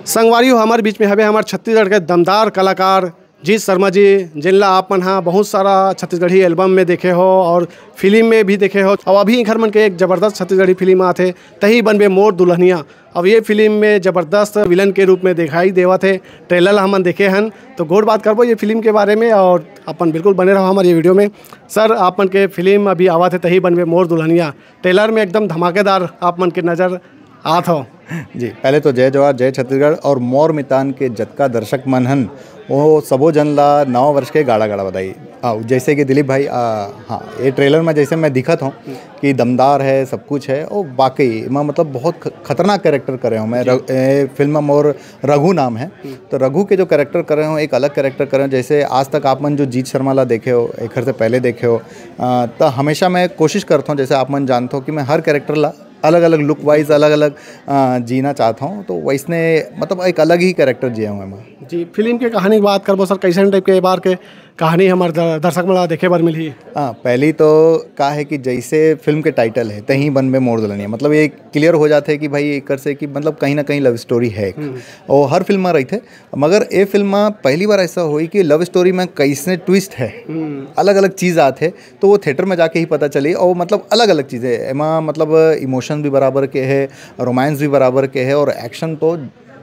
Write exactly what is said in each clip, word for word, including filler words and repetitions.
संगवारी हो, हमर बीच में हवे हमर छत्तीसगढ़ के दमदार कलाकार जीत शर्मा जी, जिनला आप मन हा बहुत सारा छत्तीसगढ़ी एल्बम में देखे हो और फिल्म में भी देखे हो। और अभी एखर मन के एक जबरदस्त छत्तीसगढ़ी फिल्म आथे, तही बनबे मोर दुल्हनिया। अब ये फिल्म में जबरदस्त विलन के रूप में दिखाई देवत हे। ट्रेलर ला हमन देखे हन, तो गोठ बात करबो ये फिल्म के बारे में और अपन बिल्कुल बने रहो हमारे ये वीडियो में। सर, आप मन के फिल्म अभी आवत हे, तही बनबे मोर दुल्हनिया, ट्रेलर में एकदम धमाकेदार आप मन के नजर आत हो। जी, पहले तो जय जोहार, जय छत्तीसगढ़। और मोर मितान के जतका दर्शक मन हन, वो सबो जन ला नवा वर्ष के गाड़ा गाड़ा बधाई। आओ, जैसे कि दिलीप भाई, आ, हाँ, ये ट्रेलर में जैसे मैं दिखत हूँ कि दमदार है, सब कुछ है, वो वाकई मैं मतलब बहुत ख-, खतरनाक कैरेक्टर करे हूँ मैं। रघ-, ए, फिल्म में मोर रघु नाम है, तो रघु के जो कैरेक्टर करे हूँ, एक अलग कैरेक्टर करे हूँ। जैसे आज तक आप मन जो जीत शर्मा ला देखे हो, एखर से पहले देखे हो, आ, तो हमेशा मैं कोशिश करता हूँ, जैसे आप मन जानते हो कि मैं हर कैरेक्टर ला अलग अलग लुक वाइज अलग अलग जीना चाहता हूँ। तो वैसने मतलब एक अलग ही कैरेक्टर जिया हूँ मैं। जी, फिल्म के कहानी की बात करबो सर, कैसन टाइप के ए बार के कहानी हमर द-, दर्शक मन ला देखे बर मिलही? हाँ, पहली तो का है कि जैसे फिल्म के टाइटल है, तहीं बनबे मोर दुल्हनिया, मतलब ये क्लियर हो जाते है कि भाई एकर से कि मतलब कहीं ना कहीं लव स्टोरी है एक। और हर फिल्म में रही थे, मगर ये फिल्म में पहली बार ऐसा हुई कि लव स्टोरी में कैसने ट्विस्ट है, अलग अलग चीज़ आते, तो वो थिएटर में जाके ही पता चली। और मतलब अलग अलग चीज़ें एमा, मतलब इमोशन भी बराबर के है, रोमांस भी बराबर के है, और एक्शन तो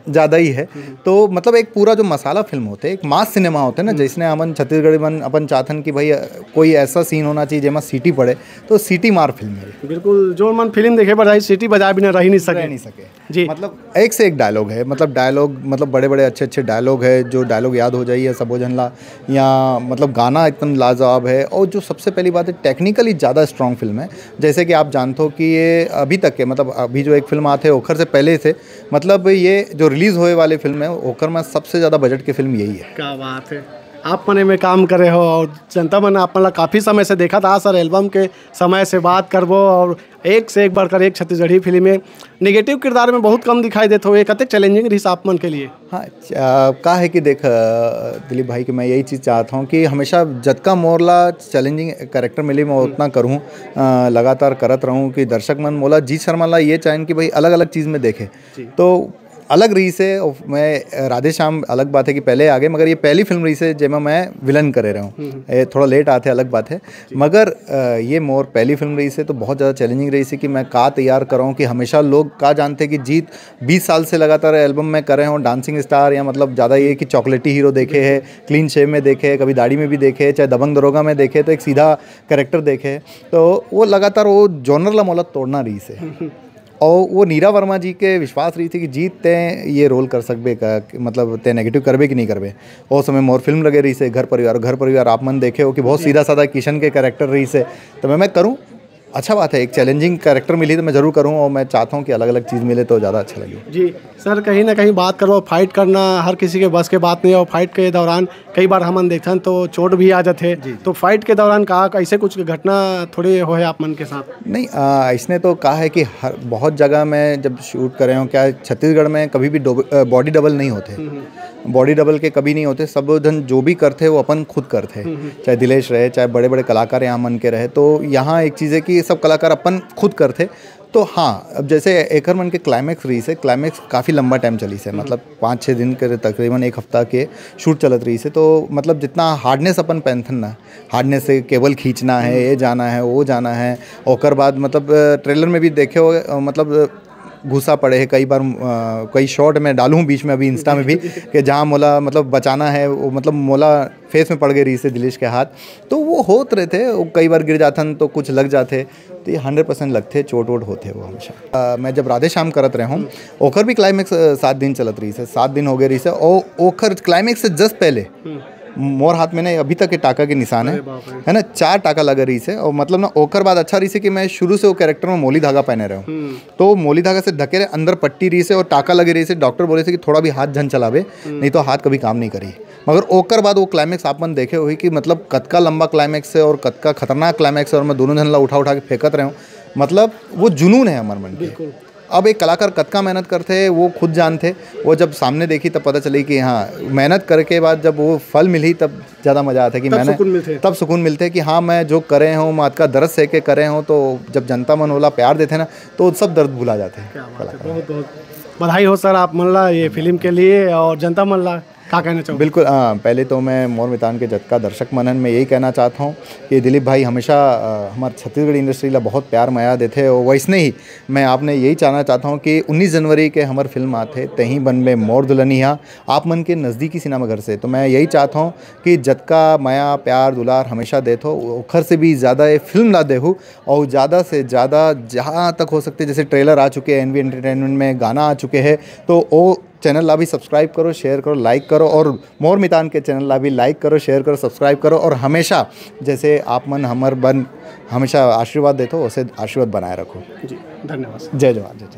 ज़्यादा ही है। तो मतलब एक पूरा जो मसाला फिल्म होते, एक मास सिनेमा होते ना, जैसने हमन छत्तीसगढ़ी मन अपन चाहथन कि भाई कोई ऐसा सीन होना चाहिए जेमा सीटी पड़े, तो सीटी मार फिल्म है। बिल्कुल, जो मन फिल्म देखे बर जाही, सीटी बजाए बिना रह नहीं सके। रह नहीं सके। जी। मतलब एक से एक डायलॉग है, मतलब डायलॉग, मतलब बड़े बड़े अच्छे अच्छे डायलॉग है, जो डायलॉग याद हो जाइए सबो झन ला, या मतलब गाना एकदम लाजवाब है। और जो सबसे पहली बात है, टेक्निकली ज़्यादा स्ट्रॉन्ग फिल्म है। जैसे कि आप जानते हो कि ये अभी तक के, मतलब अभी जो एक फिल्म आते है ओखर से पहले से, मतलब ये जो रिलीज होए वाली फिल्म है ओखर में सबसे ज़्यादा बजट की फिल्म यही है। क्या बात है, आप मन एमे काम करे हो और जनता मन आप मन ला काफ़ी समय से देखत आ सर, एल्बम के समय से बात करबो और एक से एक बढ़कर एक छत्तीसगढ़ी फिल्म में नेगेटिव किरदार में बहुत कम दिखाई देत हो, ये कतेक चैलेंजिंग रहिस आप मन के लिए? हाँ, च-, आ, का है कि देख, आ, दिलीप भाई, कि मैं यही चीज़ चाहता हूँ कि हमेशा जतका मोर ला चैलेंजिंग कैरेक्टर मिली, मैं उतना करूँ, आ, लगातार करत रहूँ कि दर्शक मन मोला जीत शर्मा ला ये चाहें कि भाई अलग अलग चीज़ में देखे। तो अलग रहिसे, और मैं राधे श्याम अलग बात है कि पहले आ गए, मगर ये पहली फिल्म रहिसे जेमा मैं विलन करे रहूँ। ये थोड़ा लेट आते, अलग बात है, मगर आ, ये मोर पहली फिल्म रहिसे तो बहुत ज़्यादा चैलेंजिंग रहिसे कि मैं का तैयार कराऊँ, कि हमेशा लोग का जानते कि जीत बीस साल से लगातार एल्बम में करे हों, डांसिंग स्टार या मतलब ज़्यादा ये कि चॉकलेटी हीरो देखे है, क्लीन शेव में देखे है, कभी दाढ़ी में भी देखे है, चाहे दबंग दरोगा में देखे, तो एक सीधा कैरेक्टर देखे है। तो वो लगातार वो जॉनर ला मोला तोड़ना रहिसे। और वो नीरा वर्मा जी के विश्वास रहिसे कि जीत तैं ये रोल कर सकबे का, मतलब तैं नेगेटिव करबे कि नहीं करबे। वो समय मोर फिल्म लगे रहिसे घर परिवार, घर परिवार आप मन देखे हो कि बहुत सीधा साधा किशन के कैरेक्टर रहिसे। तो मैं मैं करूँ, अच्छा बात है, एक चैलेंजिंग कैरेक्टर मिली तो मैं जरूर करूँ, और मैं चाहता हूँ कि अलग अलग चीज़ मिले तो ज़्यादा अच्छा लगे। जी सर, कहीं ना कहीं बात करो, फाइट करना हर किसी के बस के बात नहीं है, और फाइट के दौरान कई बार हमन देखथन तो चोट भी आ जाथे। तो फाइट के दौरान का ऐसे कुछ घटना थोड़ी होए आप मन के साथ? नहीं, आ, इसने तो कहा है कि हर बहुत जगह मैं जब शूट करे हूँ, क्या छत्तीसगढ़ में कभी भी डोब-, अ, बॉडी डबल नहीं होते। बॉडी डबल के कभी नहीं होते, सब जन जो भी करते वो अपन खुद करते, चाहे दिलेश रहे, चाहे बड़े बड़े कलाकार यहाँ मन के रहे। तो यहाँ एक चीज़ है कि सब कलाकार अपन खुद करते। तो हाँ, अब जैसे एकर मन के क्लाइमैक्स रहिसे, क्लाइमैक्स काफ़ी लंबा टाइम चलिसे, मतलब पाँच छः दिन के, तकरीबन एक हफ्ता के शूट चलत रहिसे। तो मतलब जितना हार्डनेस अपन पहनथन ना, हार्डनेस से केबल खींचना है, ये जाना है, वो जाना है, ओकर बाद मतलब अ, ट्रेलर में भी देखे हो, अ, मतलब अ, घुसा पड़े है कई बार, अ, कई शॉट में डालूँ बीच में अभी इंस्टा में भी कि जहाँ मोला मतलब बचाना है, वो मतलब मोला फेस में पड़ गए रहिसे दिलेश के हाथ। तो वो होत रहते, वो कई बार गिर जाथन तो कुछ लग जाते, तो ये हंड्रेड परसेंट लगते, चोट वोट होते वो हमेशा। अ, मैं जब राधे श्याम करत रहे हूँ, ओकर भी क्लाइमैक्स अ, सात दिन चलत रहिसे, सात दिन हो गए रहिसे, और ओकर क्लाइमैक्स से जस्ट पहले मोर हाथ में ना अभी तक के टाका के निशान है, है ना, चार टाका लगे रहिसे। और मतलब ना ओकर बाद अच्छा रहिसे कि मैं शुरू से वो कैरेक्टर में मोली धागा पहने रहे हूँ, तो मोली धागा से ढके रहे, अंदर पट्टी रहिसे और टाका लगे रहिसे। डॉक्टर बोले थे कि थोड़ा भी हाथ झन चलावे, नहीं तो हाथ कभी काम नहीं करी। मगर ओकर बाद वो क्लाइमैक्स आप मन देखे हुई कि मतलब कतका लंबा क्लाइमैक्स है और कतका खतरनाक क्लाइमैक्स है, और मैं दोनों झन ला उठा उठा के फेंकत रहे हूँ। मतलब वो जुनून है हमारे मन के। अब एक कलाकार कतका मेहनत करते हैं वो खुद जानते, वो जब सामने देखी तब पता चली कि हाँ, मेहनत करके बाद जब वो फल मिली तब ज़्यादा मज़ा आता है कि तब मैंने सुकून मिलते। तब सुकून मिलते कि हाँ, मैं जो करे हूँ, मैं अतका दर्द सह के करे हूँ। तो जब जनता मन ओला प्यार देते ना, तो सब दर्द भुला जाते हैं। क्या बात है, बहुत बहुत बधाई हो सर आप मन ला ये फिल्म के लिए, और जनता मन ला का कहना चाहूँगा? बिल्कुल। हाँ, पहले तो मैं मोर मितान के जतका दर्शक मन हे, मैं यही कहना चाहता हूँ कि दिलीप भाई हमेशा अ, हमार छत्तीसगढ़ इंडस्ट्री ला बहुत प्यार मया देथे। और वैसने ही मैं आपने यही चाहना चाहता हूँ कि उन्नीस जनवरी के हमर फिल्म आथे तेही बनबे मोर दुल्हनिया, आप मन के नज़दीकी सिनेमा घर से। तो मैं यही चाहता हूँ कि जतका मया प्यार दुलार हमेशा देथो, ओखर से भी ज़्यादा ये फिल्म ला देहू, और ज़्यादा से ज़्यादा जहाँ तक हो सकते, जैसे ट्रेलर आ चुके हैं, एनवी एंटरटेनमेंट में गाना आ चुके हैं, तो वो चैनल ला भी सब्सक्राइब करो, शेयर करो, लाइक करो, और मोर मितान के चैनल ला भी लाइक करो, शेयर करो, सब्सक्राइब करो, और हमेशा जैसे आप मन हमर बन हमेशा आशीर्वाद देथो, उसे आशीर्वाद बनाए रखो। जी, धन्यवाद सर। जय जवान, जय जवान।